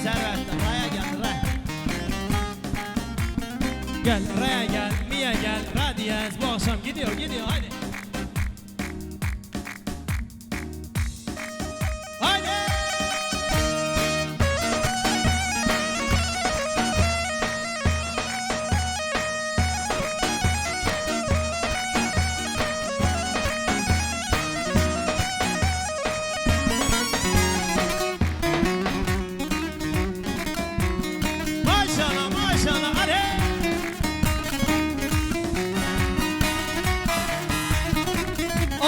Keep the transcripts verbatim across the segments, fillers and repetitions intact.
Servet, raya gel, re. Gel, raya gel, miye gel, radiyez, bu akşam gidiyor, gidiyor, haydi. Haydi. Maşallah, maşallah, hadi. Oh.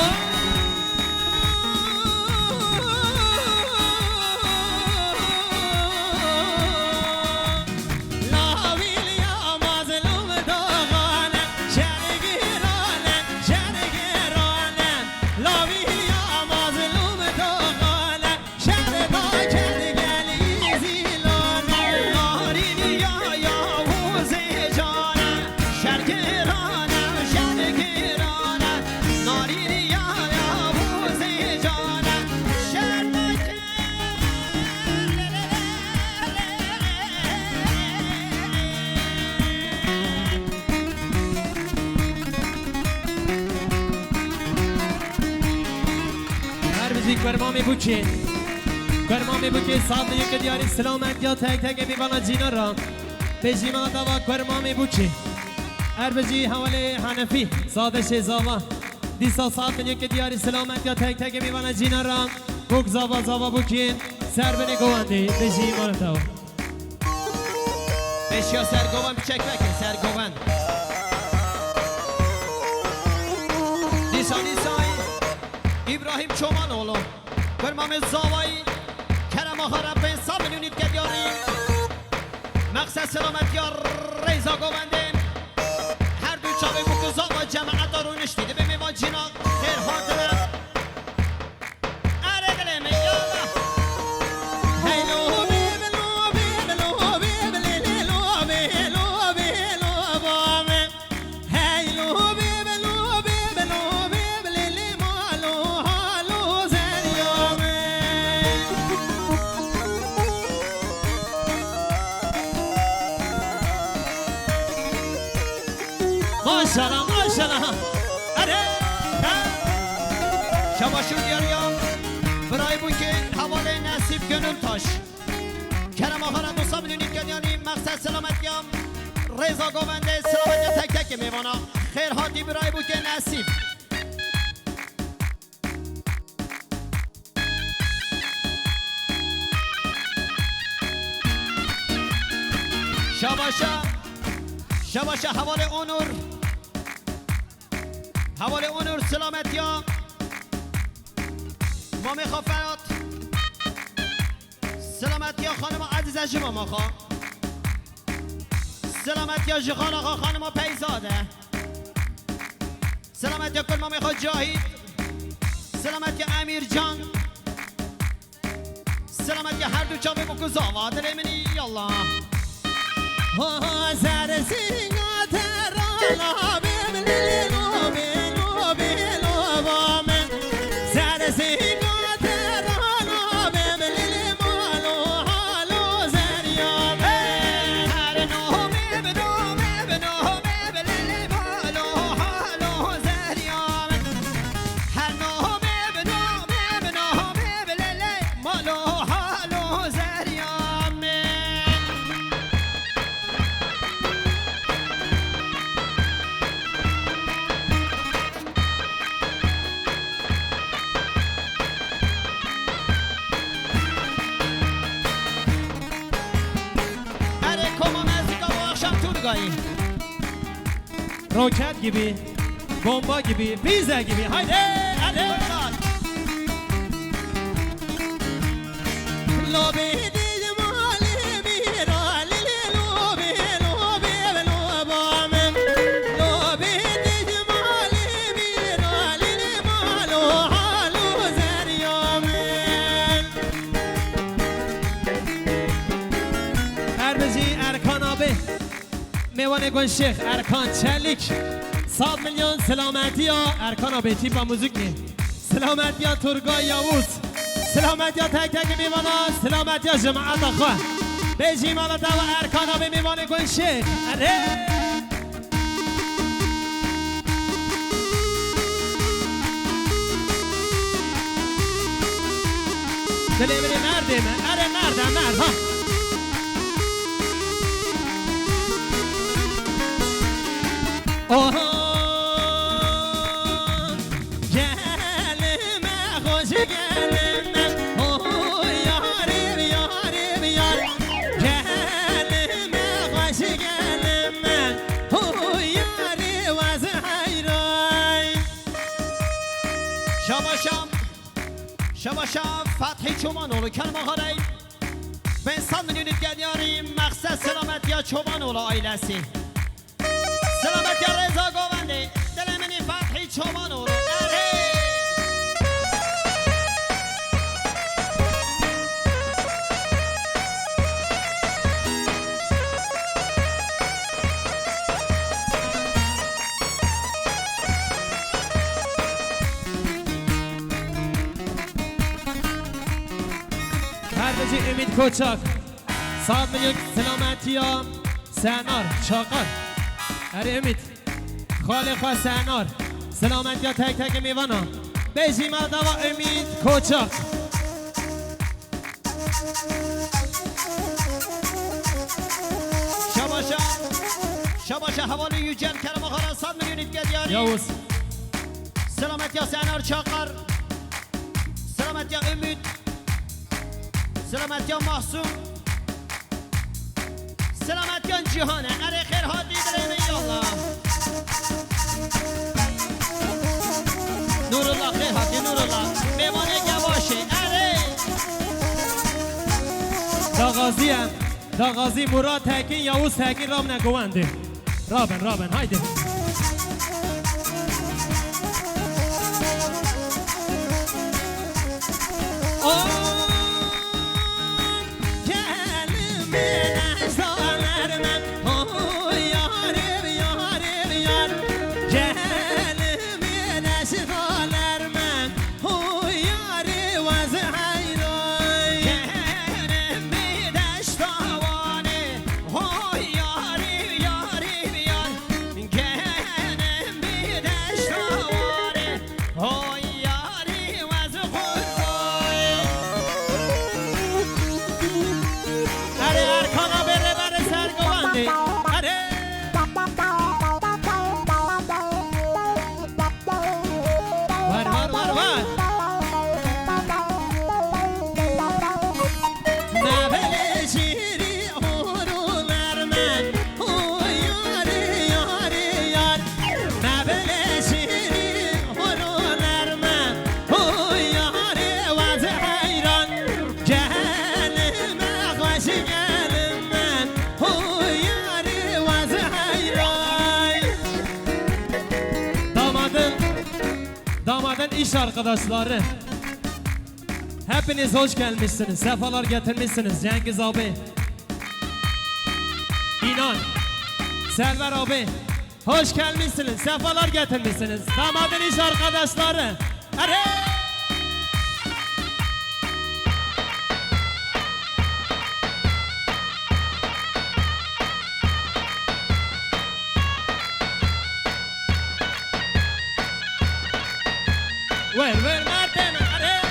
Her bijî Kurmamê Bûkê. Kurmamê Bûkê, saet yek diyarî selamet ya tek tek mîvana cîna ra. Bêjî me dava Kurmamê Bûkê. Her bijî hevalê Henefî, Sadeşê Zava. Dîsa saet yek diyarî selamet ya tek tek mîvana cîna ra. Bûk Zava, Zava Bûkê. Ser binê govendê, bêjî me dava. Beşiya Sergovan, bir çek vekin, Sergovan. Dîsa, dîsa, İbrahim Çomanoğlu. Kurmamê Zavayî, Kerema Xarabên, Sabinûnît Gediyarî. Meqsed selametiya rêza govendê. Her du çavê Bûk û Zava cemaeta rûniştî. Dibê mêvan cîna xêr hatine. Erê dilê min, ya Allah. Hey lo bê bi lo bê bi lo bê bi lê lê lo bê lo bê lo ba me. Hey lo bê bi lo bê bi lo bê bi lê lê ma lo ha lo zerya me. Maşallah, maşallah. Hadi. Ha. Şabaşın yarıya. Biray Bûkê, hevalê Nesîf Gönültaş. Kerema Xarabên, Sabinûnît Gediyarî, Meqsed selametiya. Rêza govendê, selametiya tek tek mêvana. Xêr hatî Biray Bûkê Nesîf. Şabaşa, şabaşa hevalê Onur. Hevalê Onur selametiya. Mamê xwe Ferat. Selametiya xanima Ezîze ji mama xwe. Selametiya ji xana xwe xanima Peyzade. Selametiya kurmamê xwe Cahit. Selametiya Emîrcan. Selametiya her du çavê Bûk û Zava, dilê min î, yallah. Ho, ho, zersinga terana bê min lê lo bê lo bê lo ba min. Zersinga terana bê min lê lê ma lo ha lo zerya min. Her no bê bi no bê bi no bê bi lê lê ma lo ha lo zerya min. Her no bê bi no bê bi no bê bi lê lê ma lo ha lo zerya min. Erê koma mezika bu akşam Turgayî. Roket gibi, bomba gibi, füze gibi. Haydi, hadi. Fırlat. Lo bê dî malê bîra, lê lê lo bê, lo bê, lo ba min. Lo bê dî malê bîra, lê lê ma lo ha lo zerya min. Her bijî Erkan abi. Mêwanê Gunşêx, Erkan Çelik. Sed milyon selametiya Erkan abi, tîpa muzîkê. Selametiya Turgay Yavuz. Selametiya tek tek mêvana, selametiya cemaeta xwe. Bêjî mala dava Erkan abê mêvanê Gunşêx. Erê! Dilê min ê merdê me. Erê merd e, merd, ha. Oho! Gelime xweş gelime, ho yarê, yarê, yar. Gelime xweş gelime, ho yarê, wez heyray. Şabaşa, şabaşa Fethî Çobanoğlu, Kermaxarey. Bin sed milyon dinyarî, mexsed selametiya Çobanoğlu ailesi. Selametiya Reza Govendê, dilê min ê Fethî Çobanoğlu. Erê! Her bijî Ümit Koçak. Sed milyon selametiya Senar Çakar. Erê Ümit. Xalê xwe Senar. Selametiya tek tek mêvana. Bêjî mala dava Ümit Koçak. Şabaşa. Şabaşa hevalê Yücel Kerem Axara sed milyon îtke diyarî. Yavuz. Selametiya Senar Çakar. Selametiya Ümit. Selametiya Mahsun. Selametiyan Cîhan e. Erê xêr hatî dilê min yallah. Nurullah xêr hatî Nurullah. Mêvaneke baş e. Erê. Daxazî ye. Daxazî Murat Tekin, Yavuz Tekin rabine govendê. Raben, raben, haydi. Gelmê neşdaler me, ho yarê, yarê, yar. Gelmê neşdaler me, ho yarê, wez heyray. Gelmê neşdawanê, ho yarê, yarê, yar. Gelmê neşdawanê, ho yarê, wez xwe. Erê Erkan abê rêberê ser govendê. Erê. Var, var, var, var. Mebelê şîrî horo nermen. Oy yarê, yarê, yar. Mebelê şîrî horo nermen. Oy yarê, wez heyran. Gelime xweş gelime. Oy yarê, wez heyran. Damadın, damadın iş arkadaşları. Hepiniz hoş gelmişsiniz, sefalar getirmişsiniz. Cengiz abi, İnan, Server abi, hoş gelmişsiniz, sefalar getirmişsiniz. Damadın iş arkadaşları. Hadi! Ver, ver, Martin, hadi!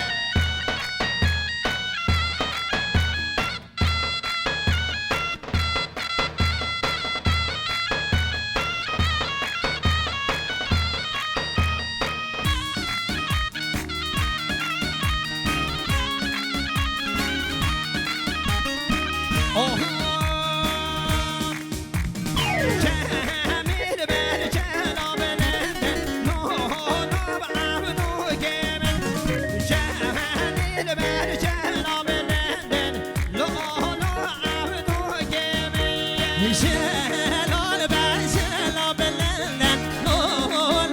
Şelal ber şela bilinden, lolo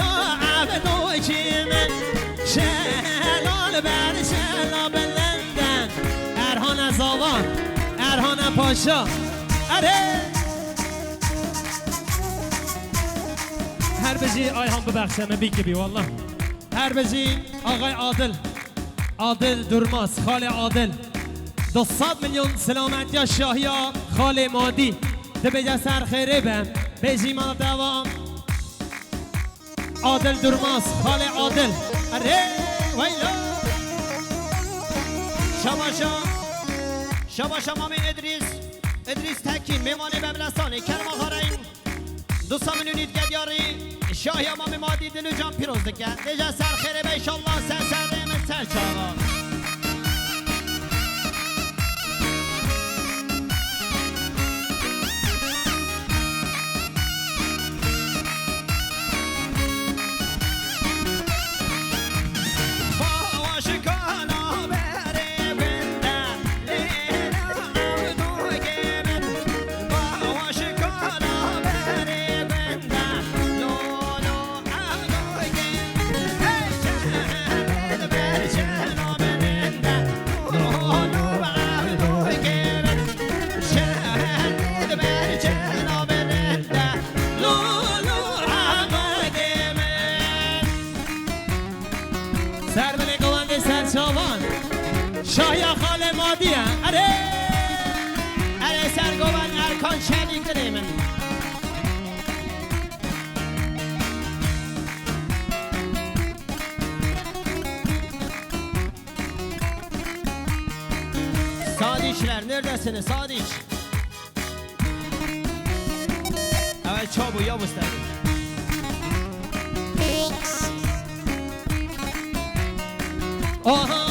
Ebdo kimin. Şelal ber şela bilinden. Erhane Zava, Erhane Paşa. Erê! Her bijî Ayhan bibexşe me bî kibî, wallah. Her bijî Agay Adil. Adil Durmaz, Xalê Adil. Du sed milyon selametiya Şahiya xalê Madî. Dibêje ser xêrê be. Bêjî mala te ava. Adil Durmaz, xalê Adil. Erê, weyla. Şabaşa. Şabaşa Mamê Idrîs. Idrîs Tekîn, mêvanê Beblesanê, Kerma Xareyn. Du sed milyon îd gediyarî Şahiya Mamê Madî dil û can pîroz dike. Dêje ser xêrê be, înşallah ser serê min ser çava. Ser binê govendê ser çavan. Şahiya xalê Madî ye. Erê! Erê ser govend Erkan Çelîk dilê min. Sadiçler, neredesiniz Sadiç? Evet, çabuk, yavuz tabii. Aha!